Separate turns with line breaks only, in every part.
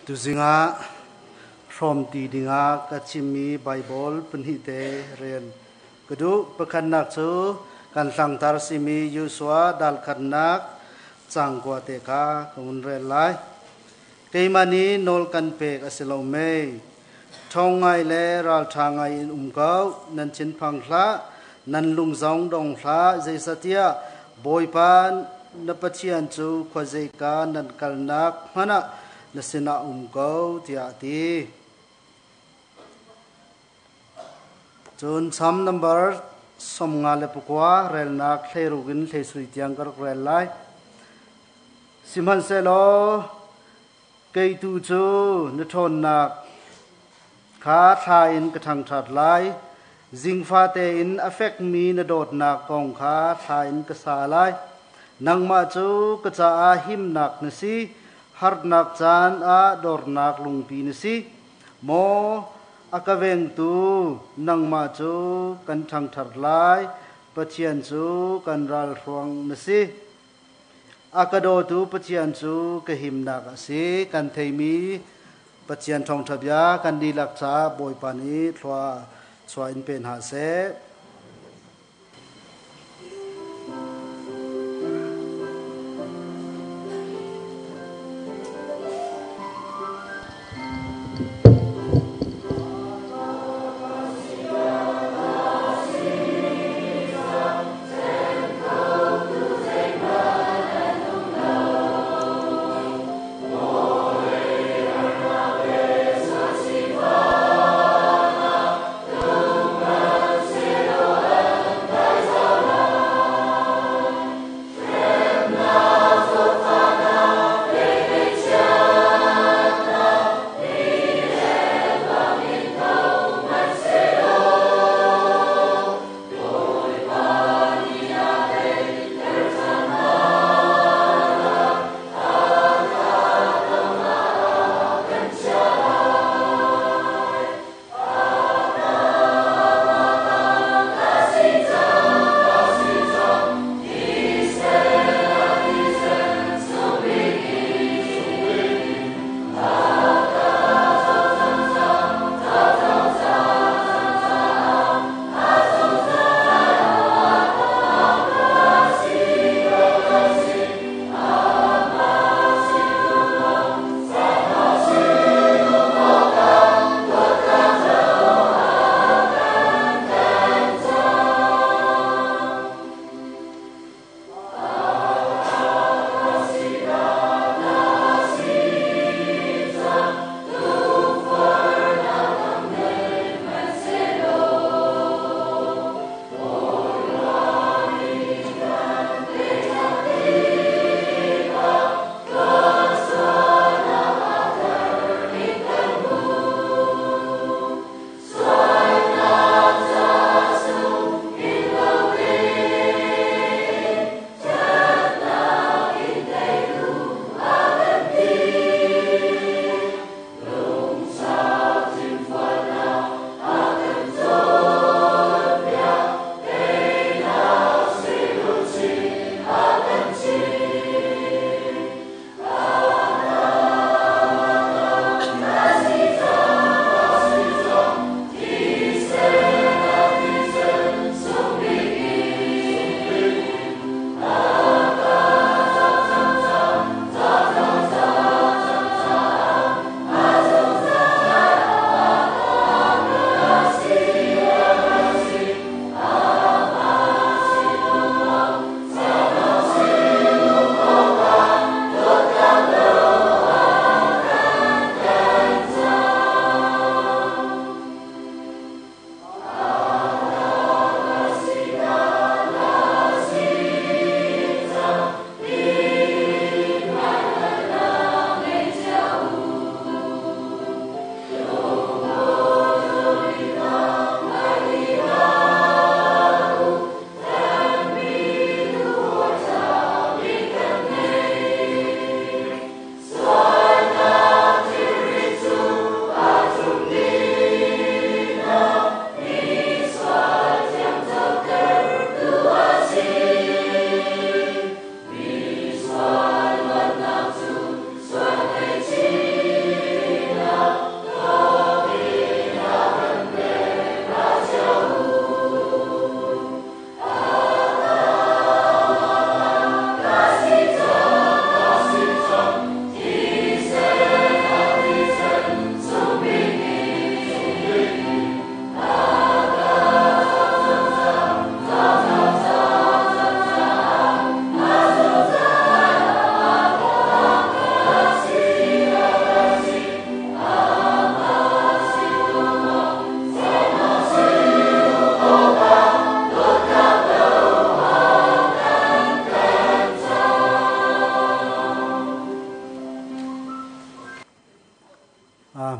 Tuzing ah hrawmti dingah ka chimmi Baibal pahnih te rel ka duh. Pakhatnak cu kan hlangtar simi Joshua dal khatnak cang kua te kha ka hun rel lai. Keimah nih nawl kan pek a si lo mei? Ṭhawng ngai le ralṭha ngai in um ko, nan thinphang hlah, nan lung zong dong hlah, zeicahtiah Bawipa na Pathian cu khuazeika nan kalnak hmanh ah na sinah um ko, tiah a ti. Cun Psalm number 59 relnak 16 in 17 tiang ka rak rel lai. Sihmanhsehlaw kei tu cu na ṭhawnnak kha thla in ka ṭhangṭhat lai. Zingfa tein a fekmi na dawtnak kong kha thla in ka sa lai. Nangmah cu ka caah himnak na si, harnak caan ah dornak lungpi na si. Maw a ka vengtu, nangmah cu kan ṭhangṭhat lai, Pathian cu kan ralhruang na si. A ka dawtu Pathian cu ka himnak a si. Kan theimi Pathian thawngṭha bia kan dihlak caah Bawipa nih thlua chuah in pe hna seh.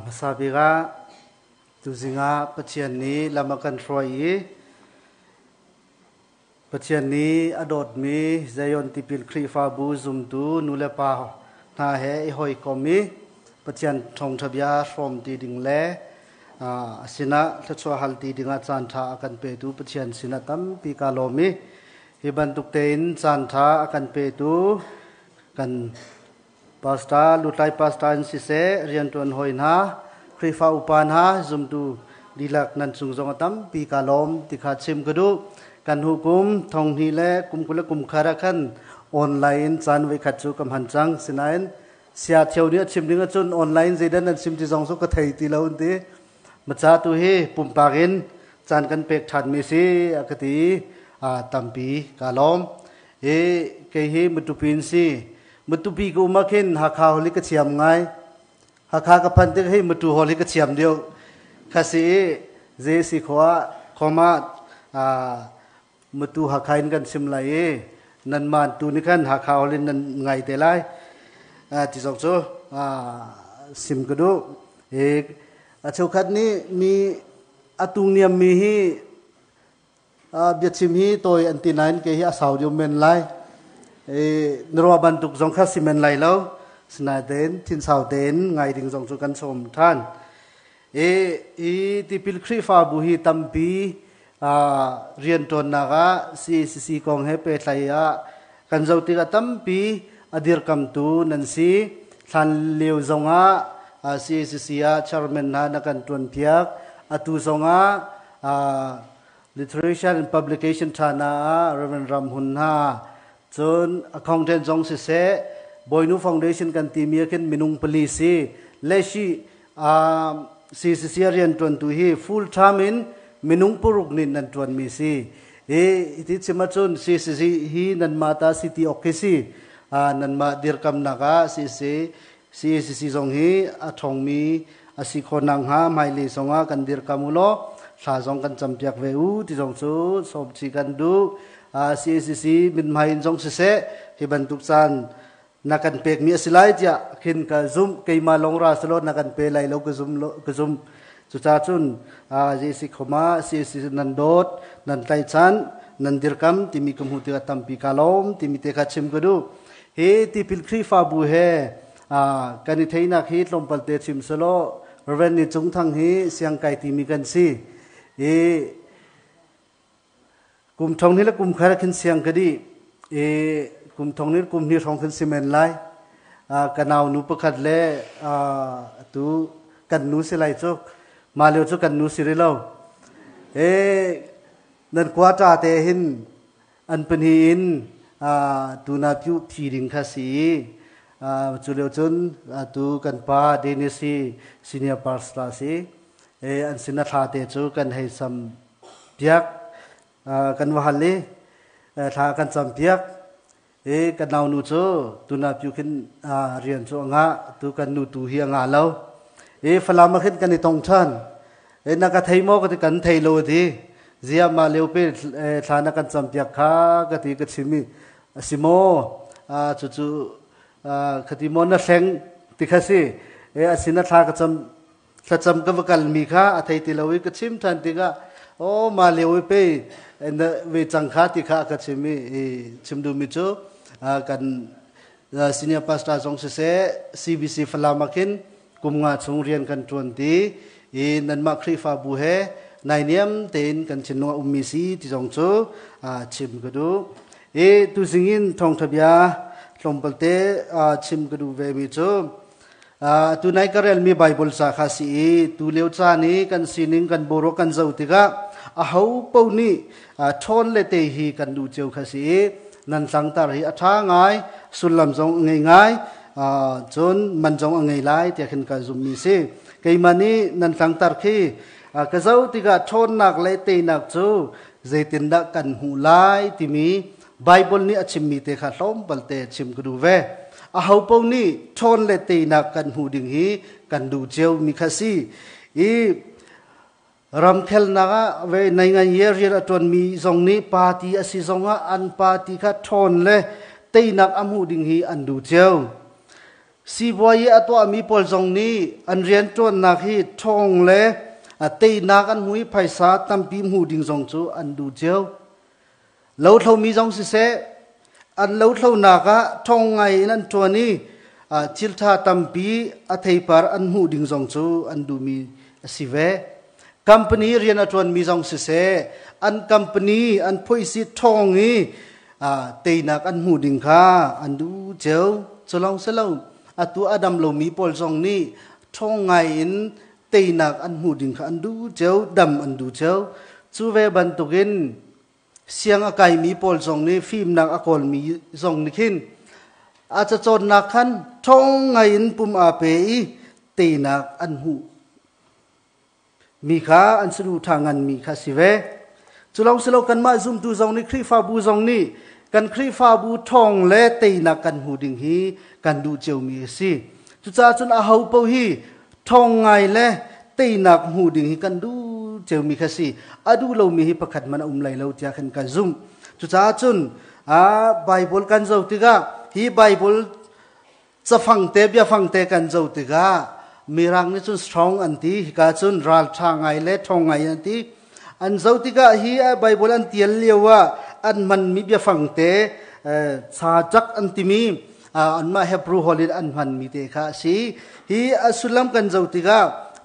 Hmasa bik ah tuzing ah Pathian nih lam a kan hruai i Pathian nih a dawtmi Zion Tipil Khrihfabu zumtu nulepa hna he i hawikom i Pathian thawngṭha bia hrawm ti ding le a sinah thluachuah hal ti dingah caanṭha a kan petu Pathian sinah tampi kaa lawm i hi bantuk tein caanṭha a kan petu kan Pastor, lutlai pastor in siseh, rianṭuan hawi hna, Khrihfa upa hna, zumtu dihlak nan cung zong a tampi kaa lawm ti kha chim ka duh. Kan hukum thong hnih le kum 20 le kum khat ah khan online in caan voikhat cu ka hman cang. Sinain sia theo nih a chim ding ahcun online zeidan nan chim ti zong cu ka thei ti lo an ti. Maca tu hi pumpak in caan kan pek ṭhanmi si a ka ti i tampi kaa lawm. Hi kei hi Matupi in si. Matupi ka um ah khin Hakha holh hi ka thiam ngai. Hakha ka phanh tik hi Matu holh hi ka thiam deuh. Kha si i zei si khawh ah khom ah Matu Hakha in kan chim lai i nanmah tu nih khan Hakha holh in nan ngai te lai. Ti zong cu sim ka duh. Hi a cheukhat nih mi a tungniam mi hi biachim hi tawi an ti nain kei hi a sau deuh men lai. Na ruah bantuk zong kha si men lai lo. Sinain thinsau tein ngai ding zong cu kan sawm ṭhan. Hi tipil Khrihfabu hi tampi rianṭuannak ah CACC kong he pehtlaih ah kan zoh tikah tampi a dirkamtu nan si. Hlan lio zongah CACC ah chairman hna na kan ṭuanpiak. Atu zongah Literature and Publication ṭhana ah Reverend Ram Hun hna cun accountant zong siseh Bawinu Foundation kan timi ah khin minung pali si. Leshi CCC rianṭuantu hi full time in minung paruk nih nan ṭuanmi si. Hi ti chim ahcun CCC hi nanmah ta si ti awk khi si. Nanmah dirkamnak ah CCC CACC zong hi a ṭhawngmi a si khawh nakhnga hmailei zongah kan dirkam u law thla zong kan campiak ve u ti zong cu sawmchi kan duh. CACC mithmai in zong siseh hi bantuk caan na kan pekmi a si lai tiah khin ka zumh. Keimah lawng ra selaw na kan pe lai lo ka zum lo ka zum. Cucaah cun JC khoma CACC nan dawt nan tlaihchan nan dirkam timi ka hmuh tikah tampi ka lawm timi te kha chim ka duh. Hi tipil Khrihfabu he kan i theinak hi tlawmpal te chim selaw Reverend Ni Cung Thang hi siangkai timi kan si. I kum thong ni le kum khat khin siang ka dih. I kum thong ni kum hnih hrawng khin si men lai. Ka nau nu pakhat le tu kan nu si lai cu. Mah lio cu kan nu si rih lo. E nan quarter te hin an pahnih in tuna pyu phi ding kha si i cu lio cun atu kan pa Dennis hi senior pastor si an sin a thla te cu kan hei sam piak kan va hal i thla kan cam piak i kan naunu cu tuna pyu khin rian cu a ngah tu kan nu tu hi a ngah lo i Falam ah khin kan i tong ṭhan na ka thei maw ka ti kan thei lo ti zia ma leo pe thla na kan cam piak kha ka ti ka chim i a si maw cu cu khati maw na hleng ti kha si e a sin a thla ka cam thlacam ka va kal mi kha a thei ti lo i ka chim than tikah o ma leo pe na ve cang kha ti kha ka chim i chim duh mi cu kan senior pastor zong siseh CBC Falam ah khin kum nga chung rian kan ṭuan ti i nanmah Khrihfabu he nainiam tein kan thinlung a ummi si ti zong cu chim ka duh. I tuzing in thawngṭha bia tlawmpalte chim ka duh ve mi cu tunai ka relmi Bible ca kha si i tu lio caan i kan sining kan boruak kan zoh tikah aho paoh nih ṭhawn le te hi kan duh cio kha si i nan tlangtar hi a ṭha ngai sullam zong a ngei ngai cun man zong a ngei lai tiah khin ka zummi si. Keimah nih nan tlangtar khi ka zoh tikah ṭhawnnak le teinak cu zeitindah kan hmuh lai timi Bible nih a chimmi te kha tlawmpalte chim ka duh ve. Aho paoh nih ṭhawn le teinak kan hmuh ding hi kan duh cio mi kha si. I ramkhelnak ah ve nei ngai ye rian a ṭuanmi zong nih party a si zong ah an party kha ṭhawn le teinak a hmuh ding hi an duh cio. Sibuai i a tuahmi pawl zong nih an rianṭuannak hi ṭhawng le teinak an hmu i phaisa tampi hmu ding zong cu an duh cio. Lothlomi zong siseh, an lothlonak ah ṭhawng ngai in an ṭuan i thilṭha tampi a theipar an hmuh ding zong cu an duhmi a si ve. Company rian a ṭuanmi zong siseh, an company an phoihsi ṭhawng i teinak an hmuh ding kha an duh cio. Cu lawng si lo, atu a dam lomi pawl zong nih ṭhawng ngai in teinak an hmuh ding kha an duh cio, dam an duh cio. Cu ve bantukin siang a kaimi pawl zong nih fimnak a kawlmi zong nih khin a cacawnnak khan ṭhawng ngai in pum aa pe i teinak an hmuh mi kha an saduhthah nganmi kha si ve. Cu lawng si lo kanmah zumtu zong nih Khrihfabu zong nih kan Khrihfabu ṭhawng le teinak kan hmu ding hi kan duh ciomi a si. Cucaah cun aho paoh hi ṭhawng ngai le teinak hmu ding hi kan duh ciomi kha si. A duh lomi hi pakhat hmanh a um lai lo tiah khan kan zumh. Cucaah cun Bible kan zoh tikah hi Bible Cafang te biafang te kan zoh tikah Mirang nih cun strong an ti, hika cun ralṭha ngai le ṭhawng ngai an ti. An zoh tikah hi Bible an tial lio ah an hmanmi biafang te chacak an timi anmah Hebrew holh in an hmanmi te kha a si. Hi a sullam kan zoh tikah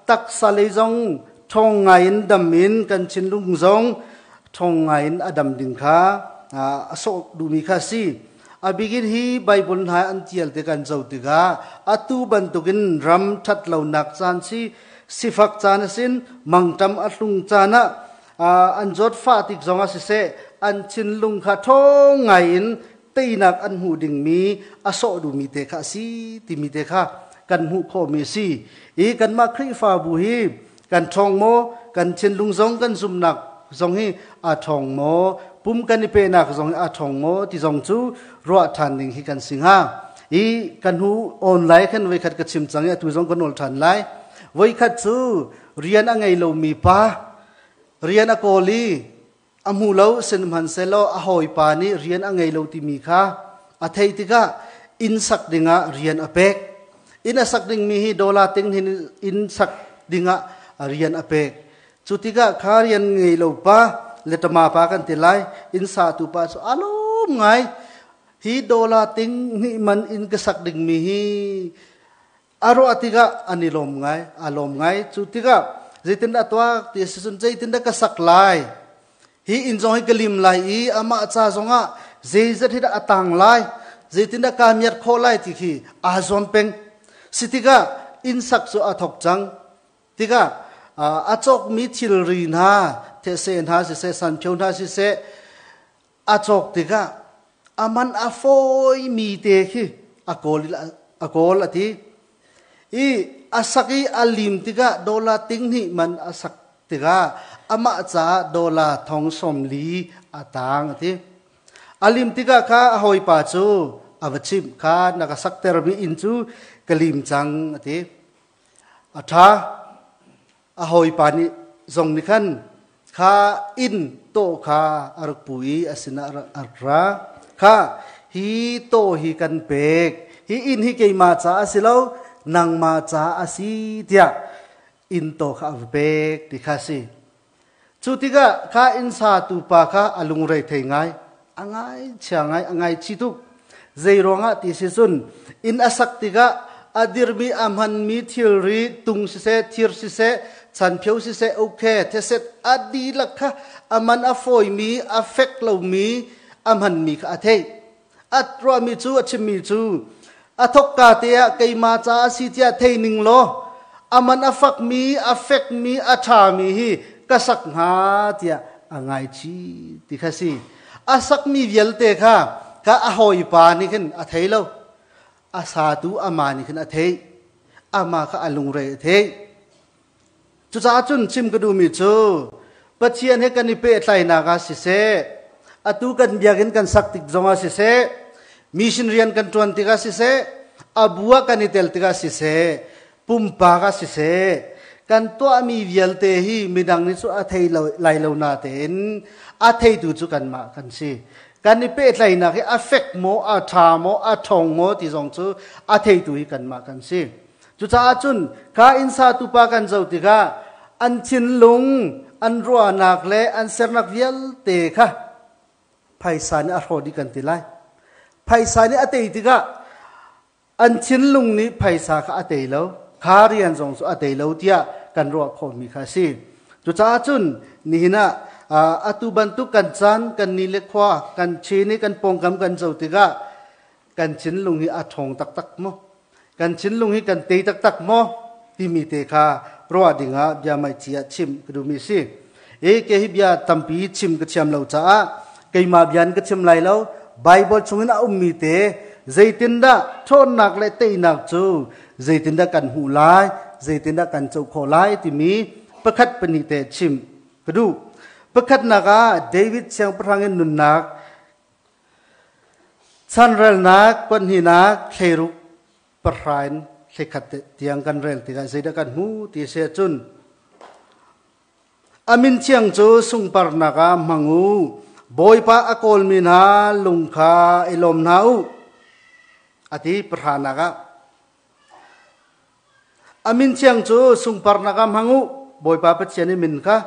taksa lei zong ṭhawng ngai in dam in kan thinlung zong ṭhawng ngai in a dam ding kha a sawh duhmi kha a si. A bikin hi Bible hna an tial te kan zoh tikah atu bantukin ram ṭhat lonak caan si sifak caan a sin mangṭam a hlung caan ah an zawtfah tik zongah siseh an thinlung kha ṭhawng ngai in teinak an hmuh dingmi a sawh duhmi te kha a si timi te kha kan hmuh khawhmi a si. I kanmah Khrihfabu hi kan ṭhawng maw kan thinlung zong kan zumhnak zong hi a ṭhawng maw pum kan i pehnak zong hi a ṭhawng maw ti zong cu ruah ṭhan ding hi kan si hnga i kan hu online khan voikhat ka chim cang i atu zong ka nawl ṭhan lai voikhat cu rian a ngei lomi pa rian a kawl i a hmu lo sihmanhsehlaw a hawipa nih rian a ngei lo timi kha a theih tikah inn sak dingah rian a pek inn a sak dingmi hi dollar ting hin inn sak dingah rian a pek cu tikah kha rian ngei lo pa letama pa kan ti lai inn satu pa cu a lawm ngai hi dollar ting hnih man inn ka sak dingmi hi A ruah tikah an i lawm ngai, aa lawm ngai. Cu tikah zeitindah tuak ti a si cun zeitindah ka sak lai? Hi inn zong hi ka lim lai i amah ca zongah zeizat hi dah a tang lai? Zeitindah kaa miat khawh lai ti khi aa zuam peng. Si tikah inn sak cu a thawk cang. Tikah a cawkmi thilri hna, these hna siseh, sanphio hna siseh, a cawk tikah a man a fawimi te khi a kawl a kawl a ti i a sak i a lim tikah dollar ting hnih man a sak tikah amah caah dollar thong sawm li a tang a ti a lim tikah kha a hawipa cu a va chimh kha na ka saktermi inn cu ka lim cang a ti a ṭha A hawipa nih zong nih khan kha inn tawh kha a rak pu i a sinah a rak ra. Kha hi tawh hi kan pek. Hi inn hi keimah caah a si lo, nangmah caah a si tiah inn tawh kha a va pek ti kha a si. Cu tikah kha inn satu pa kha a lungre thei ngai. A ngaichia ngai, a ngaichi tuk. Zei ruangah ti si cun inn a sak tikah a dirmi a hmanmi thilri tung siseh, thir siseh, chanphio siseh, ukhe, theset a dihlak kha a man a fawimi, a fek lomi a hmanmi kha a theih. A ruahmi cu a chimmi cu a thokka te ah keimah caah si tiah thei ning law a man a fakmi, a fekmi, a ṭhami hi ka sak hnga tiah a ngaichih ti kha si. A sakmi vialte kha ka a hawipa nih khin a thei lo. A satu amah nih khin a theih. Amah kha a lungre a theih. Cucaah cun chim ka duhmi cu Pathian he kan i pehtlaihnak ah siseh, atu kan biakinn kan sak tik zongah siseh, mission rian kan ṭuan tikah siseh, a bu ah kan i tel tikah siseh, pumpak ah siseh, kan tuahmi vialte hi midang nih cu a thei lai lo natein a theitu cu kanmah kan si. Kan i pehtlaihnak hi a fek maw, a ṭha maw, a ṭhawng maw ti zong cu a theitu hi kanmah kan si. Cucaah cun ka inn satu pa kan zoh tikah an thinlung, an ruahnak le an sernak vialte kha phaisa nih a hrawh dih kan ti lai. Phaisa nih a tei tikah an thinlung nih phaisa kha a tei lo, kha rian zong cu a tei lo tiah kan ruah khawhmi kha a si. Cucaah cun nihin ah atu bantuk kan caan, kan ni le khua, kan chin i kan pawngkam kan zoh tikah kan thinlung hi a ṭhawng taktak maw? Kan thinlung hi kan tei taktak maw? timi te kha ruah dingah bia maici ah chim ka duhmi a si. E ke hi bia tampi chim ka thiam lo caah keimah bia in ka chim lai lo. Bible chungin a ummi te zeitindah ṭhawnnak le teinak cu zeitindah kan hmuh lai, zeitindah kan co khawh lai timi pakhat pahnih te chim ka duh. Pakhatnak ah David siangpahrang in nunnak Chanrelnak pahnihnak thleiruk pahra in thlekhat tiang kan rel tikah zeidah kan hmu ti a si ahcun a min thiang cu sungparnak ah hmang u. Bawipa a kawlmi hna lung kha i lawm hna u. A ti pahranak ah. A min thiang cu sungparnak ah hmang u, Bawipa Pathian i min kha.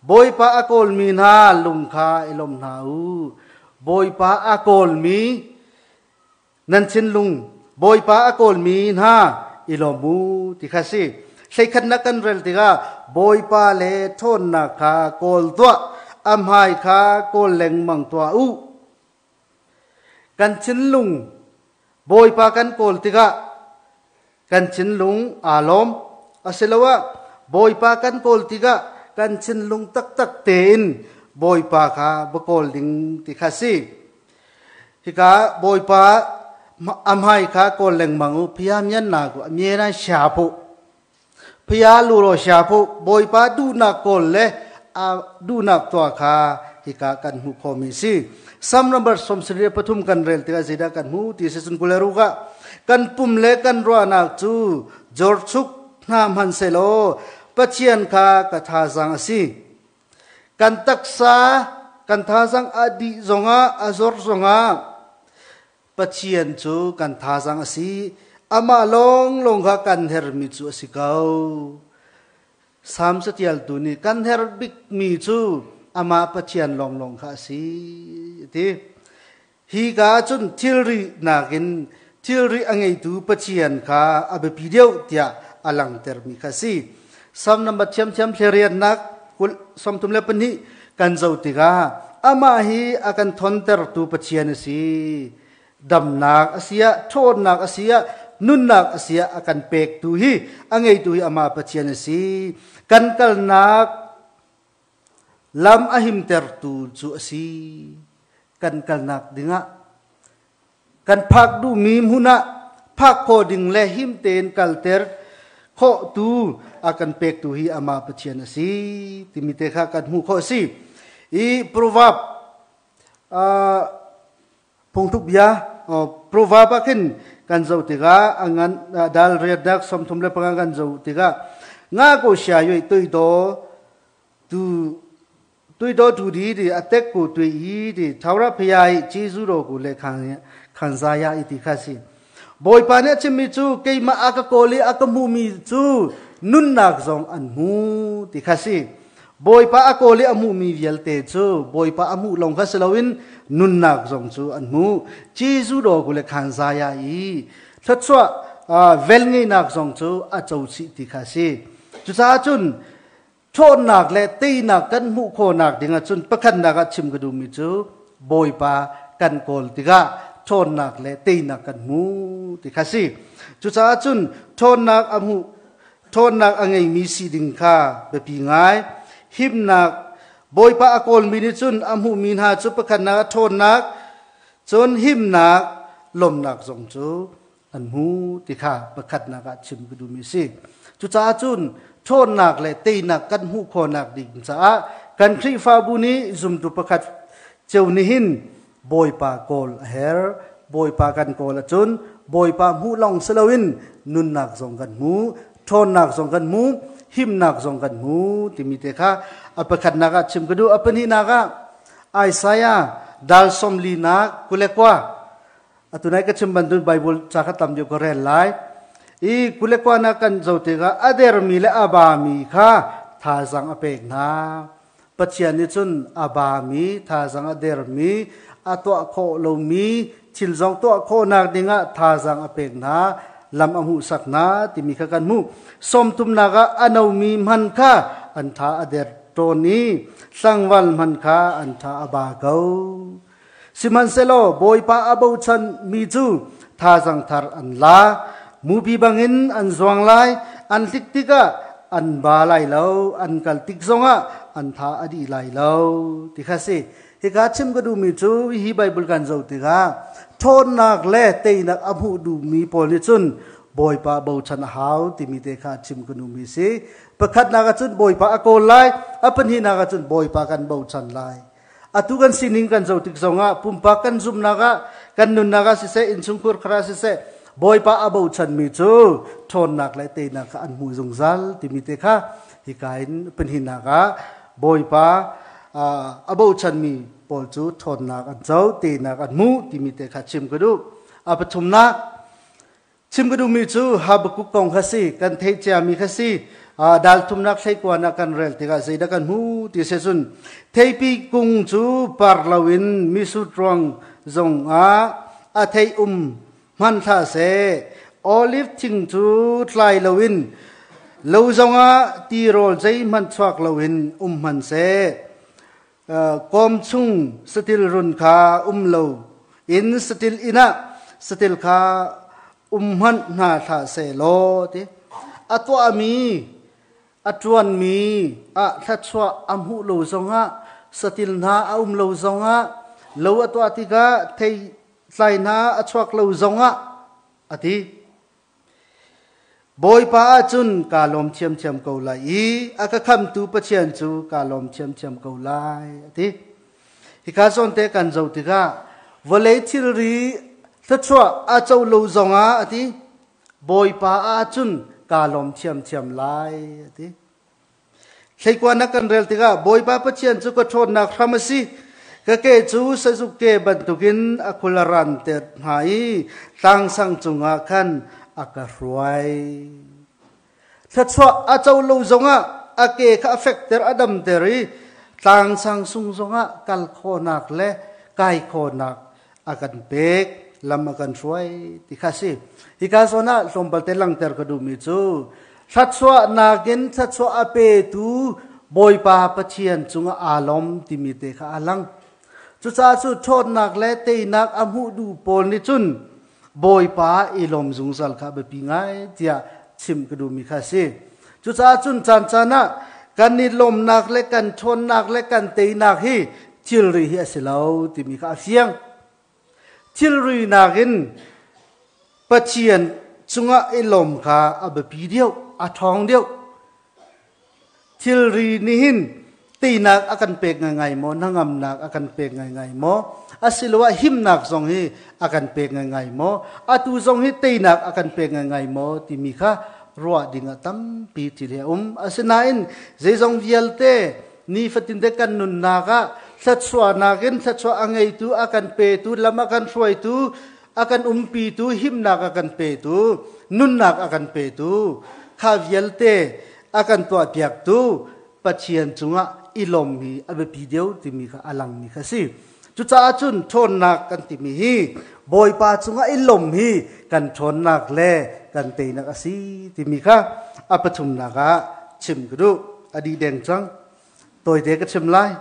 Bawipa a kawlmi hna lung kha i lawm hna u. Bawipa a kawlmi nan thinlung, Bawipa a kawlmi hna i lawm u ti kha si. Hleikhatnak kan rel tikah Bawipa le ṭhawnnak kha kawl tuah, a hmai kha kawl lengmang tuah u. Kan thinlung Bawipa kan kawl tikah kan thinlung aa lawm. Asiloah Bawipa kan kawl tikah kan thinlung taktak tein Bawipa kha va kawl ding ti kha si. Hika Bawipa a hmai kha kawl lengmang u phia mian na ku a mie na sha phu phia lu ro sha phu Bawipa duhnak kawl le a duhnak tuah kha hika kan hmuh khawhmi si. Psalm number 73 kan rel tikah zeidah kan hmuh ti si cun kuleruk ah kan pum le kan ruahnak cu jorchuk hna hmanhsehlaw Pathian kha ka thazaang a si. Kan taksa kan thazaang a dih zongah a zor zongah Pathian cu kan thazaang a si. Amah lawnglawng kha kan hermi cu a si ko. Salm catialtu nih kan herh bikmi cu amah Pathian lawnglawng kha a si a ti. Hi ka cun thilri nakin thilri a ngeitu Pathian kha a biapi deuh tiah a langhtermi kha a si. Salm number thiamthiam thleriatnak kul 32 kan zoh tikah amah hi a kan thontertu Pathian a si. Damnak a si ah, ṭhawnnak a si ah, nunnak a si ah a kan pektu hi a ngeitu hi amah Pathian a si. Kan kalnak lam a himtertu cu a si. Kan kalnak dingah kan phak duhmi hmun ah phak khawh ding le him tein kalter khawhtu a kan pektu hi amah Pathian a si timi te kha kan hmuh khawh a si. I proverb Phungthluk bia proverb ah khin kan zoh tikah a ngan dal riatnak 35 kan zoh tikah nga ko sia yoi tui do tu tui do tu di di atek ku tui i di thawra phaya i Jesu ro ku le khan khan za ya i ti kha si Bawipa nih a chimmi cu keimah a ka kawl i a ka hmumi cu nunnak zong an hmu ti kha si. Bawipa a kawl i a hmuhmi vialte cu Bawipa a hmuh lawng kha si loin nunnak zong cu an hmu. Jesuh daw ku le khan zaya i thluachuah velngeihnak zong cu a co chih ti kha si. Cucaah cun ṭhawnnak le teinak kan hmuh khawhnak ding ahcun pakhatnak ah chim ka duhmi cu Bawipa kan kawl tikah ṭhawnnak le teinak kan hmu ti kha si. Cucaah cun ṭhawnnak a hmuh ṭhawnnak a ngeimi si ding kha biapi ngai. Himnak Bawipa a kawlmi nih cun a hmuhmi hna cu pakhatnak ah ṭhawnnak cun himnak lawmhnak zong cu an hmu ti kha pakhatnak ah chim ka duhmi a si. Cucaah cun ṭhawnnak le teinak kan hmuh khawhnak ding caah kan Khrihfabu nih zumtu pakhat cio nih hin Bawipa kawl a herh. Bawipa kan kawl ahcun Bawipa hmuh lawng si loin nunnak zong kan hmu, ṭhawnnak zong kan hmu, himnak zong kan hmu timi te kha a pakhatnak ah chim ka duh. A pahnihnak ah Isaiah Dal 41 21. Atu nai ka chim bantuk Bible ca kha tam deuh ka rel lai. I 21 na kan zoh tikah a dermi le a bami kha thazaang a pek hna. Pathian nih cun a bami, thazaang a dermi, a tuah khawh lomi thil zong tuah khawhnak dingah thazaang a pek hna, lam a hmuhsak hna timi kha kan hmuh. 30nak ah a nomi hman kha an tha a der tawn i tlangval hman kha an tha a ba ko. Sihmanhsehlaw Bawipa a bochan mi cu thazaang thar an la, mupi bangin an zuang lai, an hlik tikah an ba lai lo, an kal tik zongah an tha a dih lai lo, ti kha si. Hika chim ka duhmi cu hi Bible kan zoh tikah ṭhawnnak le teinak a hmuh duhmi pawl nih cun Bawipa bochan a hau timi te kha chim ka duhmi si. Pakhatnak ah cun Bawipa a kawl lai, a pahnihnak ah cun Bawipa kan bochan lai. Atu kan sining kan zoh tik zongah pumpak kan zumhnak ah kan nunnak ah siseh innchungkhur khara siseh Bawipa a bochanmi cu ṭhawnnak le teinak kha an hmu zungzal timi te kha hika in pahnihnak ah Bawipa a bochanmi pawl cu ṭhawnnak an co teinak an hmu timi te kha chim ka duh. A pathumnak Chim ka duhmi cu Habakkuk kong kha si, kan theih ciami kha si. Dal thumnak thleikuan ah kan rel tikah zeidah kan hmu ti si cun theipi kung cu par loin misut ruang zongah a thei um hman hlah seh. Olive thing cu tlai loin lo zongah tirawl zeihmanh chuak loin um hman seh. Kawm chung satil run kha um lo in satil inn ah satil kha um hmanh hna hlah seh law ti a tuahmi a ṭuanmi ah thluachuah a hmuh lo zongah satil hna a um lo zongah lo a tuah tikah thei tlai hna a chuak lo zongah a ti. Bawipa ahcun kaa lawm ṭhiamṭhiam ko lai i a ka khamtu Pathian cu kaa lawm ṭhiamṭhiam ko lai, a ti. Hika zawnte kan zoh tikah vawlei thilri thluachuah a co lo zongah a ti, Bawipa ahcun kaa lawm ṭhiamṭhiam lai, a ti. Thleikuan kan rel tikah Bawipa Pathian cu ka ṭhawnnak hram a si. Ka ke cu sazuk ke bantukin a khul a ran ter hna i tlangsang cungah khan a ka hruai. Thluachuah a co lo zongah a ke kha a fekter a damter i tlangsang sung zongah kal khawhnak le kai khawhnak a kan pek lam a kan hruai ti kha si. Hika zawn ah tlawmpal te langter ka duhmi cu thluachuahnak in thluachuah a petu Bawipa Pathian cungah aa lawm timi te kha a lang. Cucaah cu ṭhawnnak le teinak a hmuh duh pawl nih cun Bawipa i lawm zungzal kha biapi ngai tiah chim ka duhmi kha a si. Cucaah cun caan caan ah kan i lawmnak le kan ṭhawnnak le kan teinak hi thilri hi a si lo timi kha a fiang. Thilri nakin Pathian cungah i lawm kha a biapi deuh, a ṭhawng deuh. Thilri nih hin teinak a kan pek ngaingai maw, hnangamnak a kan pek ngaingai maw, asiloah himnak zong hi a kan pek ngaingai maw, atu zong hi teinak a kan pek ngaingai maw timi kha ruah ding ah tampi thil hi a um. Asinain zeizong vialte nifatin te kan nunnak ah thluachuahnak in thluachuah a ngeitu, a kan petu, lam a kan hruaitu, a kan umpitu, himnak a kan petu, nunnak a kan petu, kha vialte a kan tuahpiaktu Pathian cungah i lawm hi a biapi deuh timi kha a langmi kha si. Cucaah cun ṭhawnnak kan timi hi Bawipa cungah i lawm hi kan ṭhawnnak le kan teinak a si timi kha a pathumnak ah chim ka duh. A dih deng cang. Tawite ka chim lai.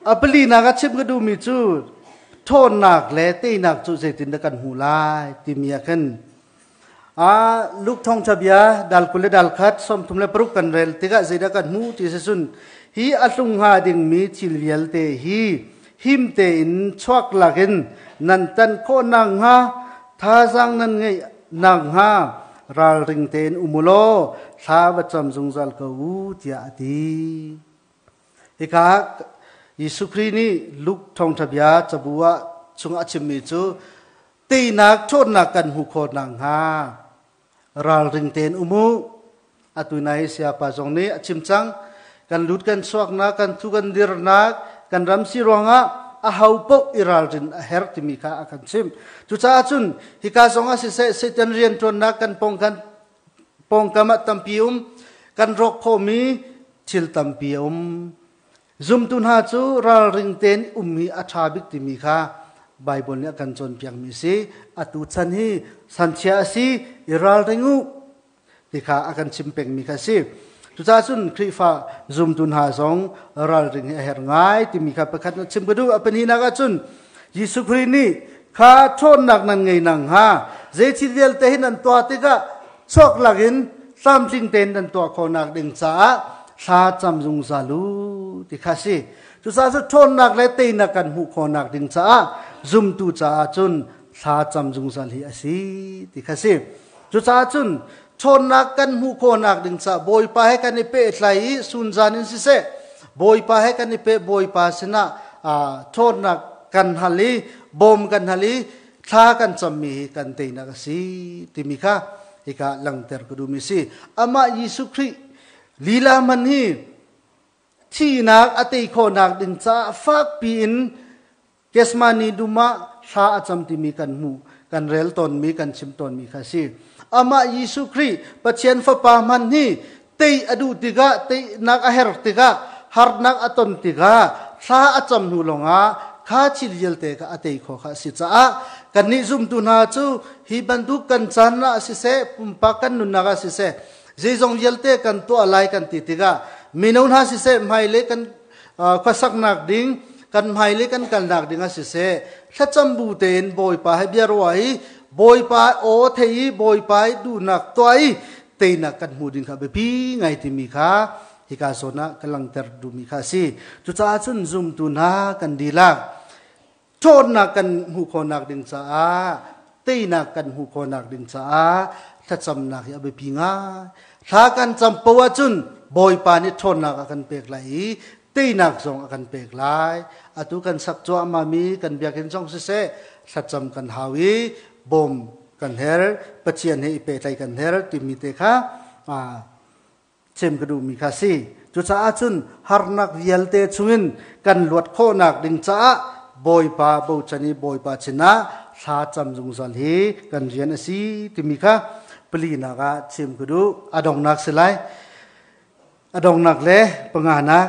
A palinak ah chim ka duhmi cu ṭhawnnak le teinak cu zeitindah kan hmuh lai timi ah khin Luke thawngṭha bia dal 20 le dal 1 36 kan rel tikah zeidah kan hmuh ti si cun hi a tlung hnga dingmi thil vialte hi him tein chuak lakin nan tan khawh nakhnga thazaang nan ngeih nakhnga ralring tein um u law thla va cam zungzal ko u tiah a ti. Hika Jesuh Khrih nih Luke thawngṭha bia cabu ah chung a chimmi cu teinak ṭhawnnak kan hmuh khawh nakhnga ralring tein um u. Atu nai sayapa zong nih a chim cang. Kan lut kan chuaknak, kan thu kan dirnak, kan ram si ruangah a ho paoh i ralrin a herh timi kha a kan chimh. Cucaah cun hika zong ah siseh Satan rianṭuannak kan pawngkan pawngkam ah tampi um, kan rawk khawhmi thil tampi a um. Zumtu hna cu ralring tein um hi a ṭha bik timi kha Baibal nih a kan cawnpiakmi a si. Atu chan hi sanchia a si, i ralring u ti kha a kan chim pengmi kha a si. Cucaah cun Khrihfa zumtu hna zong ralring hi a herh ngai timi kha pakhat na chim ka duh. A pahnihnak ah cun Jesuh Khrih nih kha ṭhawnnak nan ngei nang hnga zei thil vialte hi nan tuah tikah chuak lakin tlamtling tein nan tuah khawhnak ding caah thla cam zungzal u ti kha si. Cucaah cu ṭhawnnak le teinak kan hmuh khawhnak ding caah zumtu caah cun thla cam zungzal hi a si ti kha si. Cucaah cun ṭhawnnak kan hmuh khawhnak ding caah Bawipa he kan i pehtlai i sunzan in siseh Bawipa he kan i peh Bawipa sinah ṭhawnnak kan hal i bawm kan hal i thla kan cammi hi kan teinak a si timi kha hika langhter ka duhmi si. Amah Jesuh Khrih lila man hi thihnak a tei khawhnak ding caah fakpi in Kesmani dum ah thla a cam timi kan hmuh, kan rel tawnmi, kan chim tawnmi kha a si. Amah Jesuh Khrih Pathian Fapa hmanh hi tei a duh tikah, teinak a her tikah, harnak a ton tikah thla a cam hnu lawngah kha thil vialte kha a tei khawh kha a si caah kannih zumtu hna cu hi bantuk kan caan ah siseh, pumpak kan nunnak ah siseh, zeizong vialte kan tuah lai kan ti tikah mino hna siseh, hmailei kan khuasaknak ding kan hmailei kan kalnak ding ah siseh thlacam bu tein Bawipa he bia ruah i Bawipa aw thei i Bawipa i duhnak tuah i teinak kan hmu ding kha biapi ngai timi kha hika zawn ah ka langhter duhmi kha a si. Cucaah cun zumtu hna kan dihlak ṭhawnnak kan hmuh khawhnak ding caah teinak kan hmuh khawhnak ding caah thlacamnak hi a biapi ngai. Thla kan cam poah ahcun Bawipa nih ṭhawnnak a kan pek lai i teinak zong a kan pek lai. Atu kan sak cuahmahmi kan biakinn zong siseh thlacam kan hau i bawm kan herh, Pathian he i pehtlaih kan herh timi te kha chim ka duhmi kha a si. Cucaah cun harnak vialte chungin kan luat khawhnak ding caah Bawipa bochan i Bawipa sinah thla cam zungzal hi kan rian a si timi kha palinak ah chim ka duh. A donghnak si lai. A donghnak le panganak.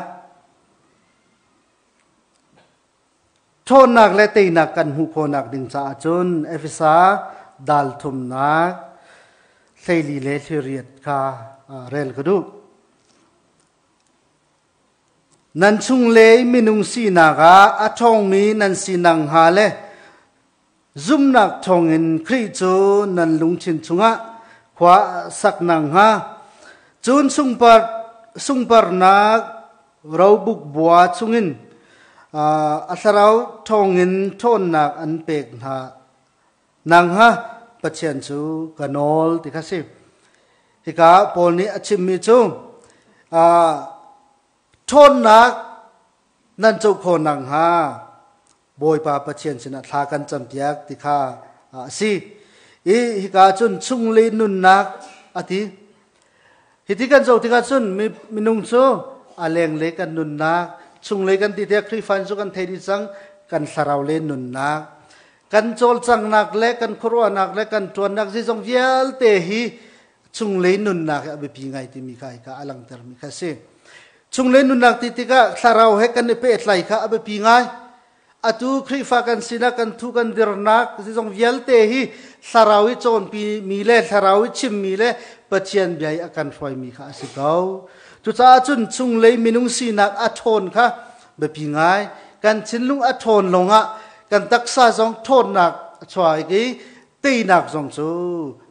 Ṭhawnnak le teinak kan hmuh khawhnak ding caah cun Efesa dal thumnak 14 le 18 kha rel ka duh. Nan chunglei minung sinak ah a ṭhawngmi nan si nakhnga le zumhnak thawngin Khrih cu nan lungthin chungah khua sak nakhnga cun sungpar sungparnak robuk bua chungin a thlarau thawngin ṭhawnnak an pek hna nakhnga Pathian cu ka nawl ti kha si. Hika Paul nih a chimmi cu ṭhawnnak nan co khawh nakhnga Bawipa Pathian sinah thla kan campiak ti kha a si. I hika cun chungle nunnak a ti. Hiti kan zoh tikah cun minung cu a lenglei kan nunnak, chunglei kan ti tiah Khrihfa cu kan thei dih cang, kan thlarau le nunnak. Kan cawlcanghnak le kan khuaruahnak le kan ṭuannak zeizong vialte hi chunglei nunnak hi a biapi ngai timi kha hika a langhtermi kha a si. Chunglei nunnak ti tikah thlarau he kan i pehtlai kha a biapi ngai. Atu Khrihfa kan sinak, kan thu kan dirnak zizong vialte hi thlarau i cawnpi mi le thlarau i chimmi le Pathian bia i a kan hruaimi kha a si ko. Cucaah cun chunglei minung sinak a ṭhawn kha biapi ngai. Kan thinlung a ṭhawn lawngah kan taksa zong ṭhawnnak a chuak i teinak zong cu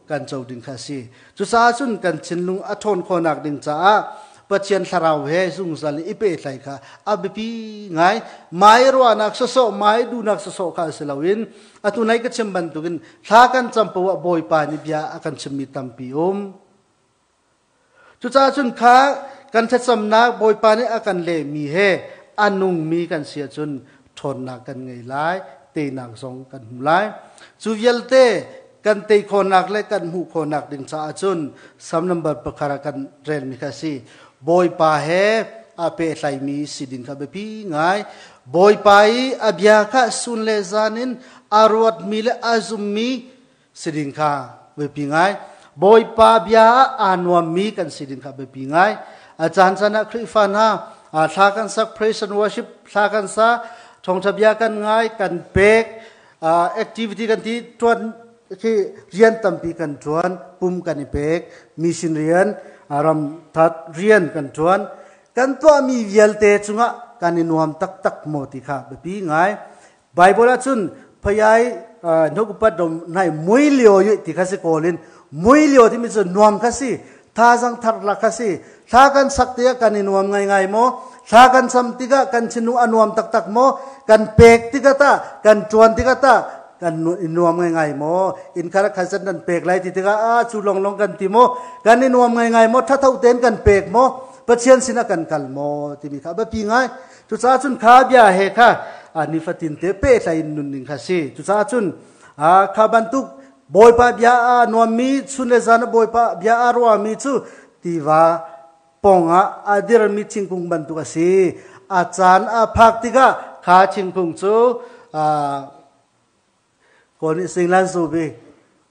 kan co ding kha a si. Cucaah cun kan thinlung a ṭhawn khawhnak ding caah Pathian thlarau he zungzal i pehtlaih kha a biapi ngai. Mai ruahnak sawsawh, mai duhnak sawsawh kha si loin atu nai ka chim bantukin thla kan cam poah Bawipa nih bia a kan chimmi tampi um. Cucaah cun kha kan thlacamnak Bawipa nih a kan lehmi he a nungmi kan si ahcun ṭhawnnak kan ngei lai, teinak zong kan hmu lai. Cu vialte kan tei khawhnak le kan hmuh khawhnak ding caah cun Salm number 1 ah kan relmi kha a si. Bawipa he a pehtlaimi si ding kha biapi ngai. Bawipa i a bia kha sun le zan in a ruatmi le a zummi si ding kha biapi ngai. Bawipa bia ah aa nuammi kan si ding kha biapi ngai. A caan caan ah Khrihfa hna thla kan sak, praise and worship thla kan sa, thawngṭha bia kan ngai, kan pek, activity kan ti ṭuan khi rian tampi kan ṭuan, pum kan i pek, mission rian, ram that rian kan ṭuan. Kan tuahmi vialte cungah kan i nuam taktak maw ti kha biapi ngai. Bible ahcun phayai hnuk upat dom nai mui lio yu ti kha si kawlin mui lio timi cu nuam kha si thazang thar la kha si thla kan sak tikah kan i nuam ngai ngai maw thla kan sam tikah kan thinlung a nuam taktak maw kan pek tikah ta kan tuan tikah ta kan i nuam ngai ngai maw in khara khan nan pek lai ti tikah a cu long long kan ti maw kan i nuam ngai ngai maw thatho ten kan pek maw Pathian sinah kan kal maw timi kha biapi ngai. Cucaah cun kha bia he kha nifatin te pehtlai in nun ding kha si. Cucaah cun kha bantuk Bawipa bia a nuammi chun le zan Bawipa bia a ruami cu tiva pawngah a dirmi thingkung bantuk a si. A caan a phak tikah kha thingkung cu Kawl nih singlan zu bi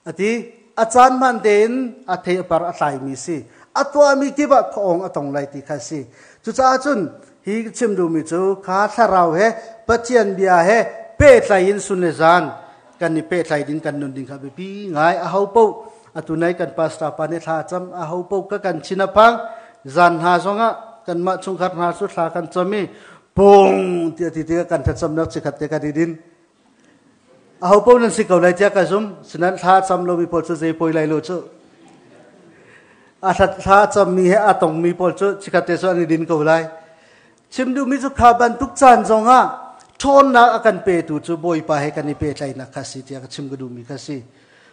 a ti. A caan hman tein a thei a par a tlaimi si. A tuahmi kip ah khuaawng a tong lai ti kha si. Cucaah cun hi chim duhmi cu kha thlarau he Pathian bia he pehtlai in sun le zan kan i pehtlai ding kan nun ding kha biapi ngai. A ho paoh atu nai kan pastor pa nih thla cam a ho paoh ka kan chin a phang zan hna zongah kanmah chungkhar hna cu thla kan cam i pung tiah ti tikah kan thlacamnak chikhat te kan i din. Aho paoh nan si ko lai tiah ka zum. Sinan thla a cam lomi pawl cu zei poi lai lo cu. A thla a cammi he a tongmi pawl cu chikkhat te cu an i din ko lai. Chim duhmi cu kha bantuk caan zongah ṭhawnnak a kan petu cu Bawipa he kan i pehtlaihnak kha si tiah ka chim ka duhmi kha si.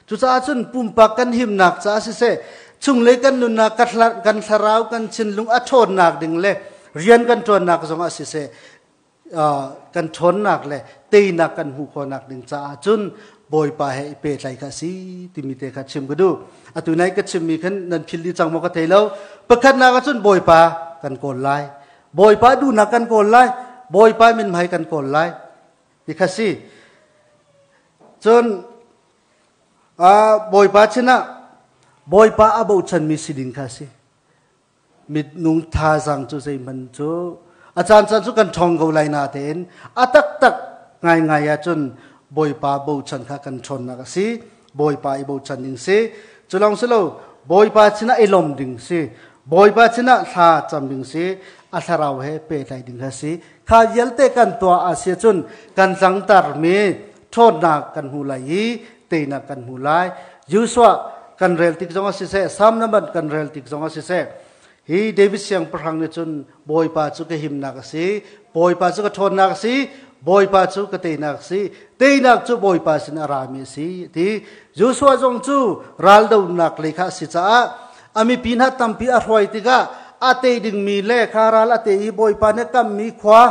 Cucaah cun pumpak kan himnak caah siseh, chunglei kan nunnak, kan thlarau, kan thinlung a ṭhawnnak ding le rian kan ṭuannak zongah siseh, kan ṭhawnnak le teinak kan hmuh khawhnak ding caah cun Bawipa he i pehtlai kha si timi te kha chim ka duh. Atu nai ka chimmi khan nan phil dih cang maw ka thei lo. Pakhatnak ah cun Bawipa kan kawl lai. Bawipa duhnak kan kawl lai. Bawipa min hmai kan kawl lai. Ti kha si. Cun Bawipa sinah Bawipa a bochanmi si ding kha si. Mitnung thazaang cu zeihmanh cu a caancaan cu kan ṭhawng ko lai natein a taktak ngaingai ahcun Bawipa bochan kha kan ṭhawnnak a si. Bawipa i bochan ding si. Cu lawng si lo, Bawipa sinah i lawm ding si. Bawipa sinah thla cam ding si. A thlarau he pehtlai ding kha si. Kha vialte kan tuah a si ahcun kan tlangtarmi ṭhawnnak kan hmu lai i teinak kan hmu lai. Joshua kan rel tik zongah siseh, Salm naman kan rel tik zongah siseh, hi David siangpahrang nih cun Bawipa cu ka himnak a si, Bawipa cu ka ṭhawnnak a si, Bawipa cu ka teinak a si, teinak cu Bawipa sin a rami a si, ti. Joshua zong cu raldonak lei kha a si caah a mipi hna tampi a hruai tikah a tei dingmi le kha ral a tei i Bawipa nih kammi khua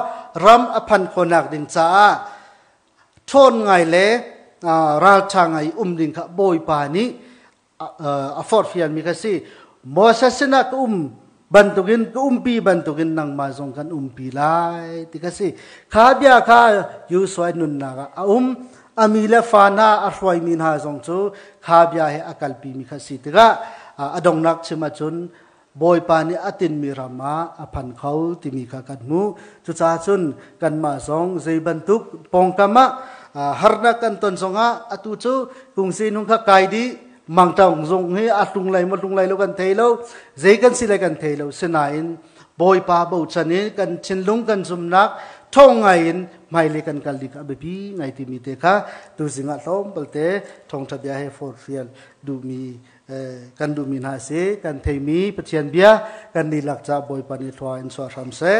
ram a phan khawhnak ding caah ṭhawn ngai le ralṭha ngai um ding kha Bawipa nih a forhfialmi kha si. Moses sinah ka um bantukin ka umpi bantukin nangmah zong kan umpi lai ti kha si. Kha bia kha Joshua nunnak ah a um. A mi le fa hna a hruaimi hna zong cu kha bia he a kalpimi kha si tikah a donghnak chim ahcun Bawipa nih a tinhmi ram ah a phan kho timi kha kan hmuh. Cucaah cun kanmah zong zei bantuk pawngkam ah harnak kan ton zongah atu cu kungsi nung kha kai dih mangṭang zong hi a tlung lai maw tlung lai lo kan thei lo, zei kan si lai kan thei lo. Sinain Bawipa bochan in kan thinlung kan zumnak ṭhawng ngai in hmailei kan kal ding kha a biapi ngai timi te kha tuzing ah tlawmpal te thawngṭha bia he forhfial duhmi kan duhmi hna a si. Kan theimi Pathian bia kan dihlak caah Bawipa nih thlua in chuah hram seh.